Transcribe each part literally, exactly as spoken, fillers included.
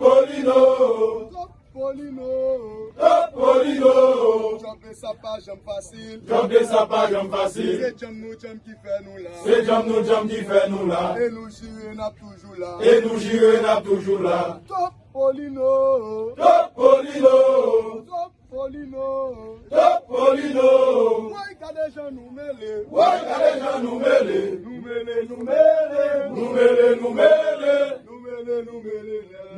Polino. Top Polino. Top Polino. Djòb Besap pa janm fasil. Djòb Besap pa janm fasil. Se djanm nou djanm ki fè nou la. Se djanm nou djanm ki fè nou la. E nou jire n ap toujou la. E nou jire n ap toujou la. Top Polino. Top Polino. Top Polino. Top Polino. Woy, gade jan nou mele. Woy, gade jan nou mele. Nou mele, nou mele. Nou mele, nou mele. Nou mele, nou mele.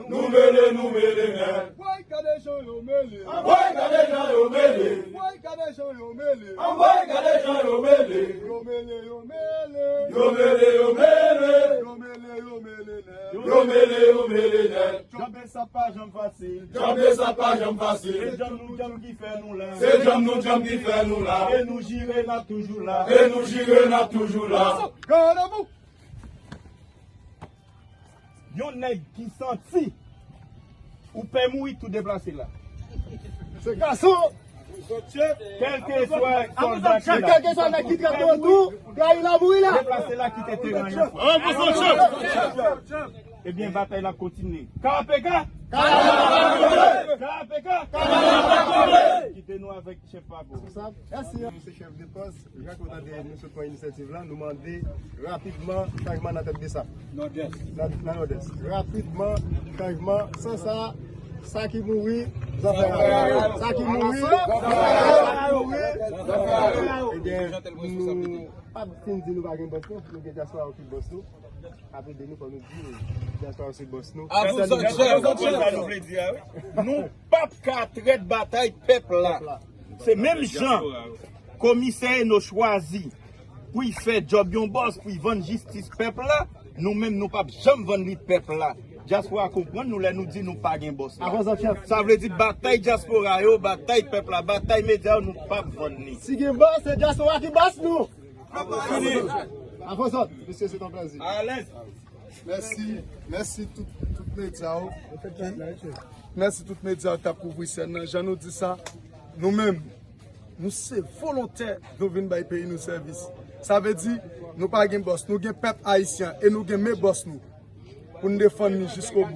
Nou mele, nou mele nèt. Woy, gade jan yo mele. Woy, gade jan yo mele. Woy, gade jan yo mele. Woy, gade jan yo mele. Yo mele, yo mele. Yo mele, yo mele. Yo mele, yo mele nèt. Yo mele, yo mele nèt. Djòb Besap pa janm fasil. Djòb Besap pa janm fasil. Se djanm nou djanm ki fè nou la. Se djanm nou djanm ki fè nou la. E nou jire n ap toujou la. E nou jire n ap toujou la. Yon nèg ki santi ou pè mouri tou deplase la. Se gason. Kèlkeswa sòlda ki la. Kèlkeswa nèg ki trete w tou, trayi la mouri la. Deplase la kite teren an. Ebyen, batay la kontinye. K P K! K P K! Kite nou avèk chèf Pako. Responsab. Mèsi. Mèsi chèf de pòs. Jan ke w tande nou sot pran inisyativ la, nou mande rapidman chanjman nan tèt Besap. Nan, nan Nòdès. Rapidman chanjman, san sa, sa ki mouri, zafè a. Sa ki mouri, sa ki mouri, zafè a. Ebyen, nou p ap fin di nou pa gen bòs nou, nou gen dyaspora yo ki bòs nou. Ap ede nou, fò nou di dyaspora yo se bòs nou. Sa nou vle di a, wi. Nou p ap ka trèt batay pèp la. Se menm jan komisè Eno chwazi pou y fè djòb yon bòs, pou y vann jistis pèp la, nou menm nou p ap janm vann li pèp la. Dyaspora konprann nou lè nou di nou pa gen bòs la. Sa vle di batay dyaspora yo, batay pèp la, batay medya yo, nou p ap vann li. Si gen bòs, se dyaspora ki bòs nou. Avè zòt, mesye, se yon plèzi. Alèz. Mèsi, mèsi tout, tout medya yo. Mèsi tout medya yo k ap kouvri sèn nan. Jan nou di sa, nou menm, nou se volontè, nou vin bay peyi nou sèvis. Sa vle di, nou pa gen bòs, nou gen pèp ayisyen e nou gen men bòs nou pou n defann li jiskobou.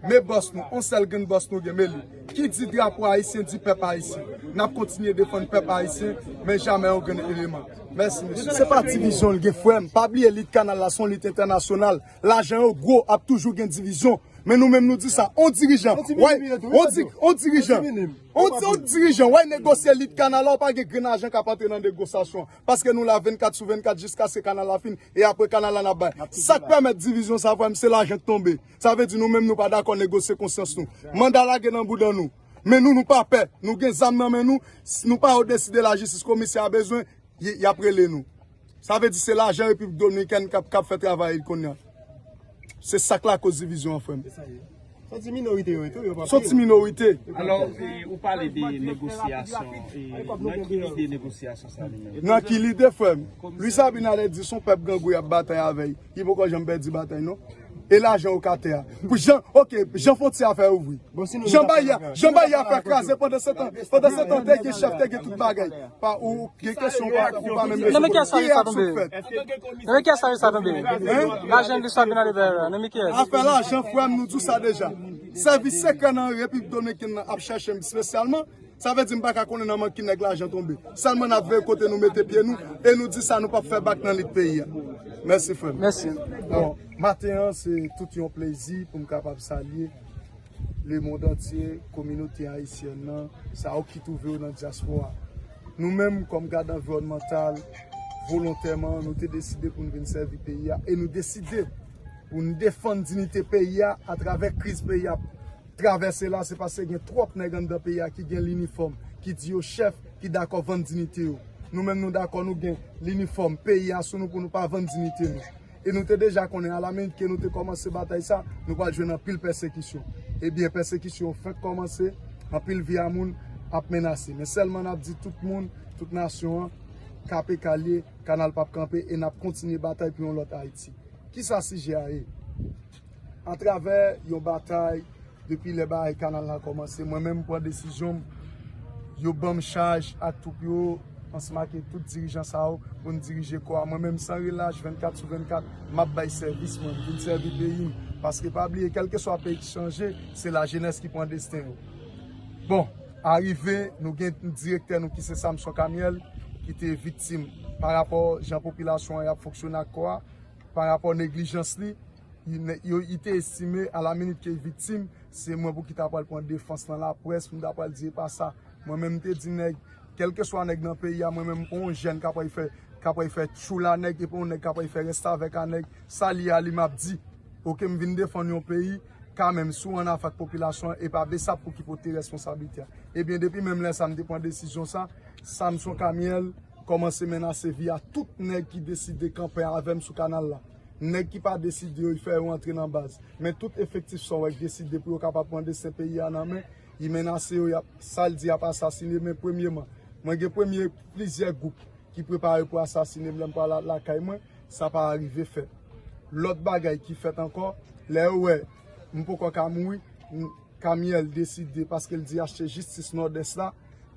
Men bòs nou, yon sèl grenn bòs nou gen, men li. Ki di drapo ayisyen, di pèp ayisyen. N ap kontinye defann pèp ayisyen, men jamè yon grenn eleman. Mèsi, mesye. Se pa divizyon l gen, frè m. Pa bliye lit kanal la, se yon lit entènasyonal. Lajan yo gwo, ap toujou gen divizyon. Men nou menm nou di sa, on dirijan, on ti minim, on di-, on dirijan, on ti minim, on, on dirijan, wè negosye lit kanal la, ou pa gen grenn ajan k ap antre nan negosyasyon. Paske nou la vennkat sou vennkat jiskaske kanal la fin, e apre kanal la n ap bay. Sa k pèmèt divizyon sa, frè m, se lajan k tonbe. Sa vle di nou menm nou pa dakò negosye konsyans nou. Manda lage nan bouda nou. Men nou, nou pa pè. Nou gen zam nan men nou. Si nou pa yo deside lajistis komisè a bezwen, y, y ap rele nou. Sa vle di se lajan Repiblik Dominikèn k ap, k ap fè travay li kounye a. Se sa k lakoz divizyon an, frè m. Se yon ti minorite yo ye tou, yo pa pile. Se yon ti minorite. Alò, e, ou pale de negosyasyon, e, nan ki lide negosyasyon sa li menm? Nan ki lide, frè m? Luis Abinader di se yon pèp grangou y ap batay avè l. Li poko janm pèdi batay, non. E lajan yo k atè a. Pou jan, oke, jan fwontyè a fè ouvri. Jan bay a, jan bay a fè kraze pandan se tan, pandan se tan te gen chèf, te gen tout bagay. Pa ou gen kesyon pa, ou pa menm. Nan men kiyès lajan sa tonbe? Nan men kiyès lajan sa tonbe? Lajan Luis Abinader la, nan men kiyès? Afè lajan, frè m, nou di w sa deja. Sèvis sekrè nan Repiblik Dominikèn nan ap chèche m espesyalman. Sa vle di m pa ka konnen nan men ki nèg lajan tonbe. Sèlman n ap veye kote nou mete pye nou e nou di sa nou p ap fè bak nan lit peyi a. Mèsi, frè m. Mèsi. Bon, maten an, se tout yon plezi pou m kapab salye lemonn antye, kominote ayisyèn nan, sa yo ki twouve yo nan dyaspora. Nou menm, kòm gad anviwònmantal, volontèman, nou te deside pou n vin sèvi peyi a e nou deside pou n defann diyite peyi a atravè kriz peyi a ap travèse la. Se paske gen twòp nèg anndan peyi a ki gen linifòm, ki di yo chèf, ki dakò vann diyite yo. Nou menm, nou dakò nou gen linifòm peyi a sou nou pou nou pa vann diyite nou. E nou te deja konnen, alaminit ke nou te kòmanse batay sa, nou pral jwenn anpil pèsekisyon. Ebyen, pèsekisyon yo fenk kòmanse, anpil vi a moun ap menase. Men sèlman n ap di tout moun, tout nasyon an, K P K l ye, kanal p ap kanpe e n ap kontinye batay pou yon lòt Ayiti. Kisa sijè a ye? Atravè yon batay, depi lè bagay kanal la kòmanse, mwen menm m pran desizyon m, yo ban m chaj ak twoup yo, ansanm ak tout dirijan sa yo, pou n dirije kò a. Mwen menm, san relach, vennkat sou vennkat, m ap bay sèvis mwen, m vin sèvi peyi m. Paske pa bliye, kèlkeswa peyi ki chanje, se lajenès ki pran desten yo. Bon, arive, nou gen direktè nou ki se Samson Camiel, ki te viktim pa rapò jan popilasyon an ap fonksyone ak kò a, pa rapò neglijans li, li ne- yo, li te estime a la minit ke l viktim, se mwen pou ki ta pral pran defans nan laprès, pou m ta pral di e pa sa. Mwen menm, m te di nèg, kèlkeswa nèg nan peyi a, mwen menm, yon jèn k ap pral fè, k ap pral fè tchoul a nèg, epi yon nèg k ap pral fè restavèk a nèg, sa li a, li m ap di. Oke, m vin defann yon peyi, kanmenm, si w annafè ak popilasyon an, e pa Besap pou ki pote responsablite a. Ebyen, depi menm lè sa, m te pran desizyon sa, Samson Camiel kòmanse menase vi a tout nèg ki deside kanpe avè m sou kanal la. Nèg ki pa deside yo, li fè yo antre nan baz. Men tout efektif sa w wè k deside pou yo kapab pran desten peyi a nan men, li menase yo, y ap, sa l di, y ap asasine, men premyeman, mwen gen premye plizyè gwoup ki prepare pou asasine m lè m pral lakay mwen, sa pa rive fèt. Lòt bagay ki fèt ankò, lè yo wè m poko ka mouri, m- Camiel deside, paske l di achte jistis Nòdès la,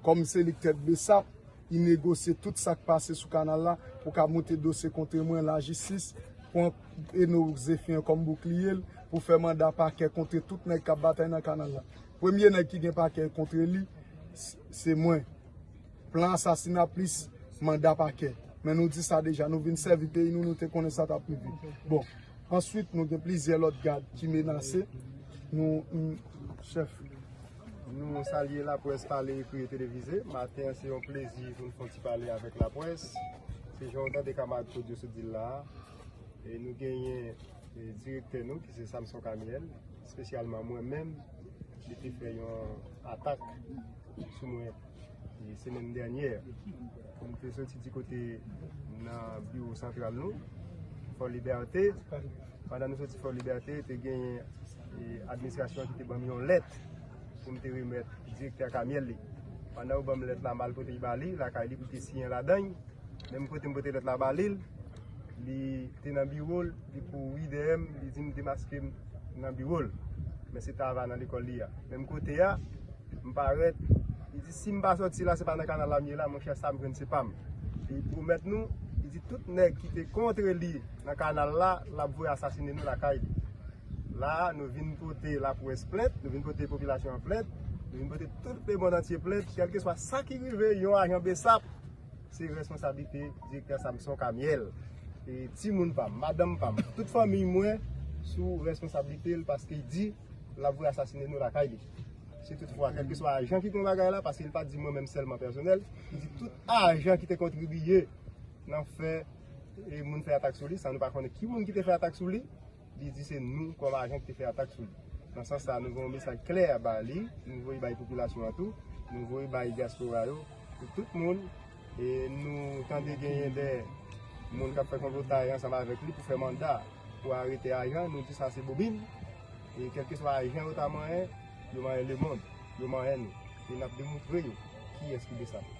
kòm se li k tèt Besap, li negosye tout sa k pase sou kanal la pou ka moute dosye kont mwen lajistis, pran Eno Zephyrin kòm boukliye l pou fè manda pakè kont tout nèg k ap batay nan kanal la. Premye nèg ki gen pakè kont li, s- se mwen. Plan asasina plis manda pakè. Men nou di sa deja, nou vin sèvi peyi nou, nou te konnen sa t ap rive. Bon, answit, nou gen plizyè lòt gad ki menase. Nou, m- chèf. Nou salye laprès pale, ekri e televize. Maten an, se yon plezi pou n fè yon ti pale avèk laprès. Se jan w tande kamarad Claudio sot di l la a. E nou genyen, e, direktè nou, ki se Samson Camiel, espesyalman mwen menm, li te fè yon atak sou mwen, e, semèn dènyè. M te soti di kote nan biwo santral nou, Fò Libète. Pandan nou soti Fò Libète, te genyen, e, administrasyon ki te ban m yon lèt pou m te remèt direktè Camiel li. Pandan yo ban m lèt la, m al pote l ba li, lakay li, pou l te siyen ladan l. Menm kote m pote lèt la ba li, li te nan biwo l, li kouri dèyè m, li di m demaske m nan biwo l. Men se ta va nan lekòl li a. Menm kote a, m parèt, li di si m pa sòti la, se pa nan kanal la m ye la, monchè, sa m jwenn se pa m. Li pwomèt nou, li di tout nèg ki te kontre li nan kanal la, l ap voye asasine nou lakay li. La a, nou vin pote laprès plent, nou vin pote popilasyon an plent, nou vin pote tout lemonn antye plent, kèlkeswa sa ki rive yon ajan Besap, se responsablite direktè Samson Camiel. E timoun pa m, madanm pa m, tout fanmiy mwen sou responsablite l paske l di l ap voye asasine nou lakay li. Si toutfwa, kèlkeswa ajan ki gen yon bagay la, paske l pa di mwen menm sèlman pèsonèl, li di tout ajan ki te kontribiye nan fè e moun fè atak sou li, san nou pa konnen ki moun ki te fè atak sou li, li di se nou kòm ajan ki te fè atak sou li. Nan sans sa, nou voye yon mesaj klè ba li, nou voye bay popilasyon an tou, nou voye bay dyaspora yo, pou tout moun, e nou tande genyen de moun k ap fè konplo tay ansanm avèk li pou fè manda pou arete ajan, nou di sa se bobin, e kèlkeswa ajan yo ta manyen, yo manyen lemonn, yo manyen nou, e n ap demoutre yo kiyès ki Besap.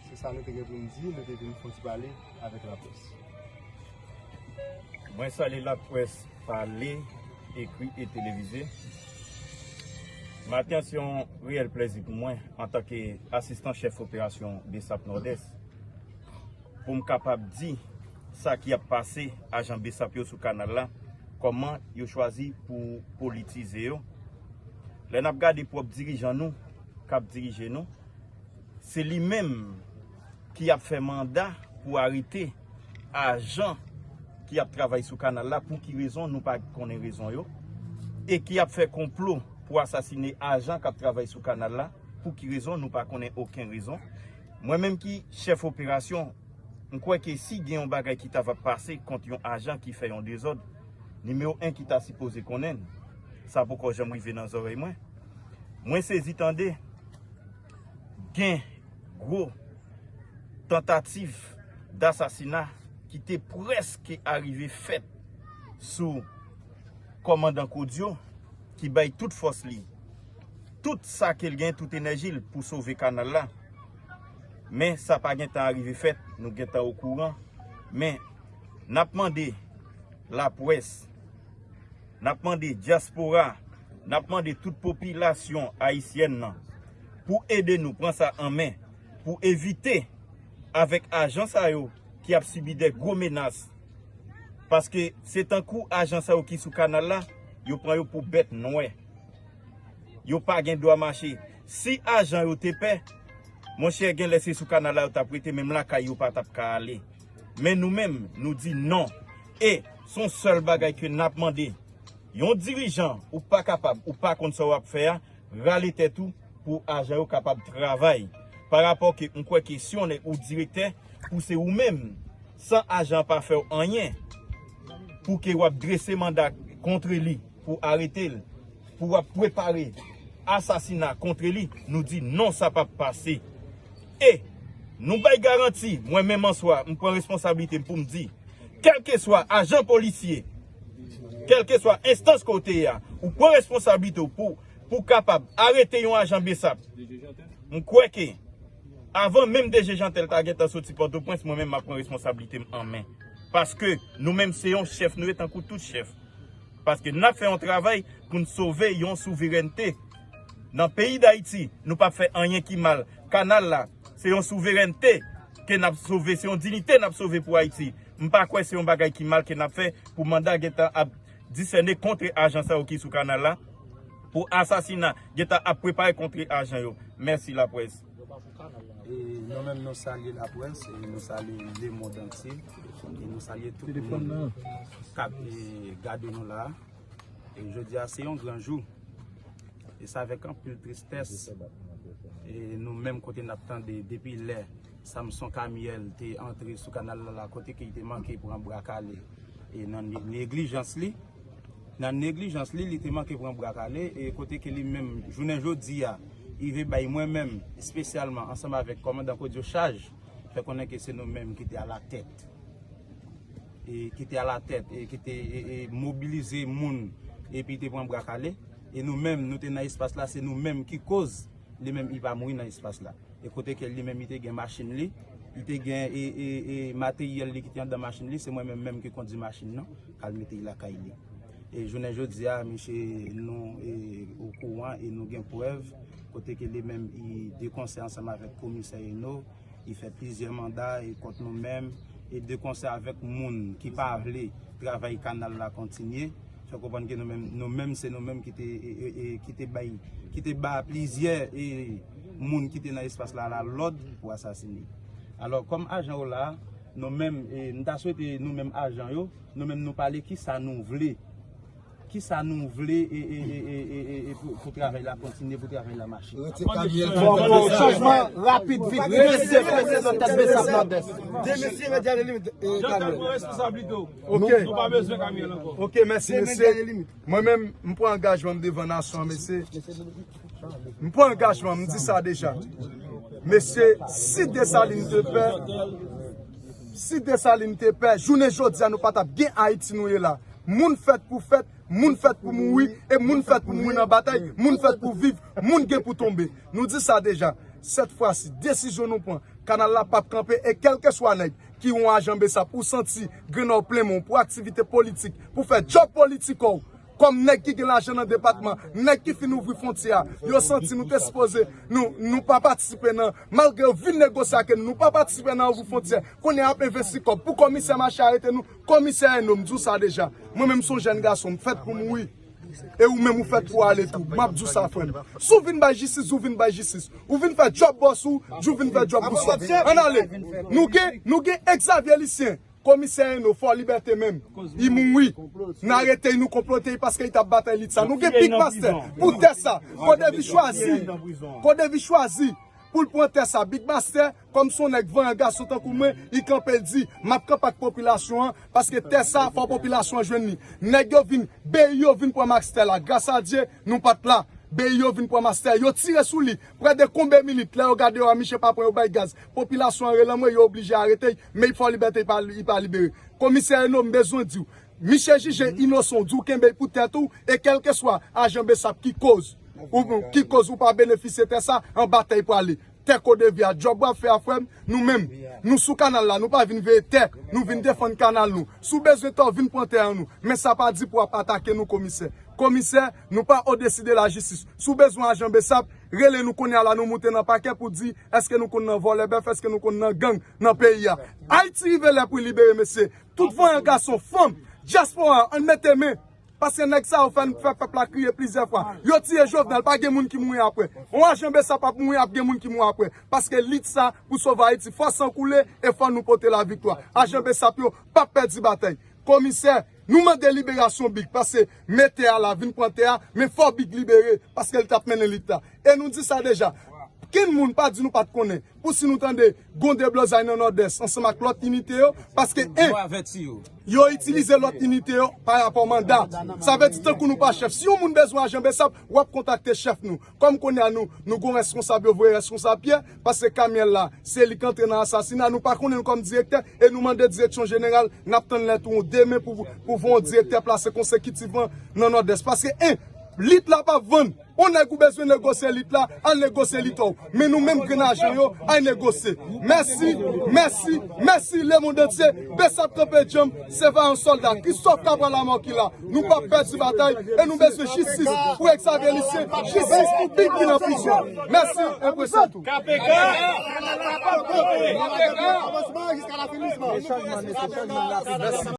Se sa nou te gen pou n di, nou te vin fè yon ti pale avèk laprès. Mwen salye laprès pale, ekri e televize. Maten an se yon reyèl plèzi pou mwen, antanke asistan chèf operasyon Besap Nòdès, pou m kapab di sa ki ap pase ajan Besap yo sou kanal la, kòman yo chwazi pou politize yo. Lè n ap gade pwòp dirijan nou k ap dirije nou, se li menm ki ap fè manda pou arete ajan ki ap travay sou kanal la, pou ki rezon nou pa konnen rezon yo, e ki ap fè konplo pou asasine ajan k ap travay sou kanal la, pou ki rezon nou pa konnen okenn rezon. Mwen menm ki chèf operasyon, m kwè ke si gen yon bagay ki ta va pase kont yon ajan ki fè yon dezòd, nimewo en ki ta sipoze konnen l, sa poko janm rive nan zòrèy mwen. Mwen sezi tande gen gwo tantativ dasasina ki te prèske arive fèt sou kòmandan Claudio, ki bay tout fòs li, tout sa ke l gen, tout enèji l pou sove kanal la. Men sa pa gentan arive fèt, nou gentan okouran. Men n ap mande laprès, n ap mande dyaspora, n ap mande tout popilasyon ayisyèn nan pou ede nou pran sa an men, pou evite avèk ajan sa yo ki ap sibi de gwo menas. Paske se tankou ajan sa yo ki sou kanal la, Yo pran yo pou bèt nwè. Yo pa gen dwa mache. Si ajan yo te pè, monchè, genlè se sou kanal la yo t ap rete, menm lakay yo pa t ap ka ale. Men nou menm, nou di non. E se yon sèl bagay ke n ap mande. Yon dirijan, ou pa kapab, ou pa konn sa w ap fè a, rale tèt ou pou ajan yo kapab travay. Pa rapò ke m kwè ke si yon nèg ou direktè, pou se ou menm, san ajan pa fè w anyen, pou ke w ap drese manda kont li, pou arete l, pou w ap prepare asasina kont li, nou di non, sa p ap pase. E nou bay garanti, mwen menm an swa, m pran responsablite m pou m di, kèlkeswa ajan polisye, kèlkeswa enstans ke w te ye a, ou pran responsablite w pou, pou kapab arete yon ajan BSAP. M kwè ke avan menm DG Jeantel ta gentan soti Pòtoprens, mwen menm m ap pran responsablite m an men. Paske nou menm se yon chèf, nou ye tankou tout chèf. Paske n ap fè yon travay pou n sove yon souverènte. Nan peyi Dayiti, nou p ap fè anyen ki mal. Kanal la, se yon souverènte ke n ap sove, se yon diyite n ap sove pou Ayiti. M pa kwè se yon bagay ki mal ke n ap fè pou manda gentan ap disène kont ajan sa yo ki sou kanal la, pou asasina gentan ap prepare kont ajan yo. Mèsi laprès. E nou menm nou salye laprès, e nou salye lemonn antye, e nou salye tout moun k ap, e, gade nou la. E jodi a se yon gran jou. E se avèk anpil tristès, e nou menm kote n ap tande depi lè Samson Camille te antre sou kanal la, la kote ke li te manke pran bra kale. E nan ne- neglijans li, nan neglijans li, li te manke pran bra kale, e kote ke li menm, jounen jodi a, li vle bay mwen menm, espesyalman, ansanm avèk kòmandan Kodio chaj, fè konnen ke se nou menm ki te alatèt. E ki te alatèt, e ki te, e, e mobilize moun, epi te pran bra kale. E nou menm, nou te nan espas la, se nou menm ki koz li menm li pa mouri nan espas la. E kote ke li menm li te gen machin li, li te gen, e, e, e materyèl li ki te anndan machin li, se mwen menm menm ki kondui machin nan, k al mete l lakay li. E jounen jodi a, mesye, nou, e, okouran e nou gen prèv, kote ke li menm li de konsè ansanm avèk komisè Eno, li fè plizyè manda e kont nou menm, e de konsè avèk moun ki pa vle travay kanal la kontinye. Fè konprann ke nou menm, nou menm se nou menm ki te, e, e, e, ki te bay, ki te ba plizyè, e, moun ki te nan espas la, la lòd pou asasine. Alò, kòm ajan yo la, nou menm, e, m ta swete nou menm ajan yo, nou menm nou pale kisa nou vle. Kisa nou vle, e, e, e, e, e, e, e pou, pou travay la kontinye, pou travay la mache. Rete kamyèl. Fò, fò chanjman rapid, vit, prese, prese nan tèt BSAP Nòdès. De mesye, medya de limit, e, Jeantel pran responsablite w. Ok. Nou pa bezwen kamyèl ankò. Ok, mèsi, mesye. Mwen menm, m pran angajman m devan nasyon an, mesye. M pran angajman, m di sa deja. Mesye, si Desalin te pè, si Desalin te pè, jounen jodi a nou pa t ap gen Ayiti nou ye la. Moun fèt pou fèt, moun fèt pou mouri, e moun fèt pou mouri nan batay, moun fèt pou viv, moun gen pou tonbe. Nou di sa deja. Sèt fwa si, desizyon nou pran, kanal la p ap kanpe, e kèlkeswa nèg ki yon ajan BSAP ou santi grenn nan w plen men w pou aktivite politik, pou fè djòb politik w, kòm nèg ki gen lajan nan depatman, nèg ki fin ouvri fwontyè a, yo santi nou te sipoze, nou, nou pa patisipe nan, malgre yo vin negosye ak nou, nou pa patisipe nan ouvri fwontyè, kounye a ap envesti kòb pou komisè mache arete nou, komisè Eno, m di w sa deja, mwen menm se yon jèn gason, m fèt pou mouri. E ou menm ou fèt pou ale tou. M ap di w sa, frè m. Si w vin bay jistis, ou vin bay jistis. Ou vin fè djòb bòs ou, di w vin fè djòb bòs ou. Ann ale. Nou gen, nou gen Xavier Lucien, komisè Eno, Fò Libète menm. Li mouri. N arete l, nou konplote l paske li t ap batay lit sa. Nou gen Big Master pou tè sa. Kodevi chwazi. Kodevi chwazi. Pou l pran tè sa, Big Master, kòm se yon nèg vanyan gason tankou mwen, li kanpe, l di, m ap kanpe ak popilasyon an, paske tè sa, fò popilasyon an jwenn li. Nèg yo vin, B I yo vin pran Master la, gras a Dye, nou pa t la. B I yo vin pran Master, yo tire sou li, prè de konbe minit, lè yo gade yo a, miche pa pran, yo bay gaz. Popilasyon an rele anmwe, yo oblije arete l, men Fò Libète, li pa, li pa libere. Komisè Eno, m bezwen di w, miche jije inosan, w di w kenbe l pou tèt ou, e kèlkeswa ajan BSAP ki koz. Ou, ki koz ou pa benefisye tè sa, anba tè l prale. Tè Kodevi a, djòb w ap fè a, frè m, nou menm, nou sou kanal la, nou pa vin veye tè, nou vin defann kanal nou. Si w bezwen tè w, vin pran tè an nou. Men sa pa di pou w ap atake nou, komisè. Komisè, nou pa odesi de lajistis. Si w bezwen ajan BSAP, rele nou kounye a la, nou moute nan pakè pou di, èske nou konn nan vòlè bèf, èske nou konn nan gang nan peyi a. Ayiti rive lè pou l libere, mesye. Tout vanyan gason, fanm, dyaspora, ann mete men. Paske nèg sa yo fè, fè pèp la kriye plizyè fwa. Yo tiye Jovenel, pa gen moun ki mouri apre. Yon ajan BSAP ap mouri, ap gen moun ki mouri apre. Paske lit sa pou sove Ayiti, fò san koule e fò nou pote laviktwa. Ajan BSAP yo p ap pèdi batay. Komisè, nou mande liberasyon Big, paske mete a la vin pran tè a, men fò Big libere, paske l t ap mennen lit la. E nou di sa deja. Kenn moun pa di nou pa t konnen. Pou si nou tande gon deblozay nan Nòdès ansanm ak lòt inite yo, paske en, yo itilize lòt inite yo pa rapò manda. Sa vle di tankou nou pa chèf. Si yon moun bezwen ajan BSAP, w ap kontakte chèf nou. Kòm kounye a nou, nou gon reskonsab, yo voye reskonsab Pyè, paske Kamyèl la, se li k antre nan asasina, nou pa konnen l kòm direktè, e nou mande direksyon jeneral, n ap tann lèt ou demen pou, pou voye yon direktè plase konsekitivman nan Nòdès. Paske en, lit la p ap vann. On nèg ou bezwen negosye lit la, al negosye lit ou. Men nou menm grenn ajan yo, al negosye. Mèsi, mèsi, mèsi lemonn antye. BSAP kanpe djanm, se vayan sòlda. Christophe Cabral Lamorque ki la. Nou p ap pèdi batay e nou bezwen jistis pou Exavier Lucien, jistis pou Big ki nan prizon. Mèsi, enpresyon tou.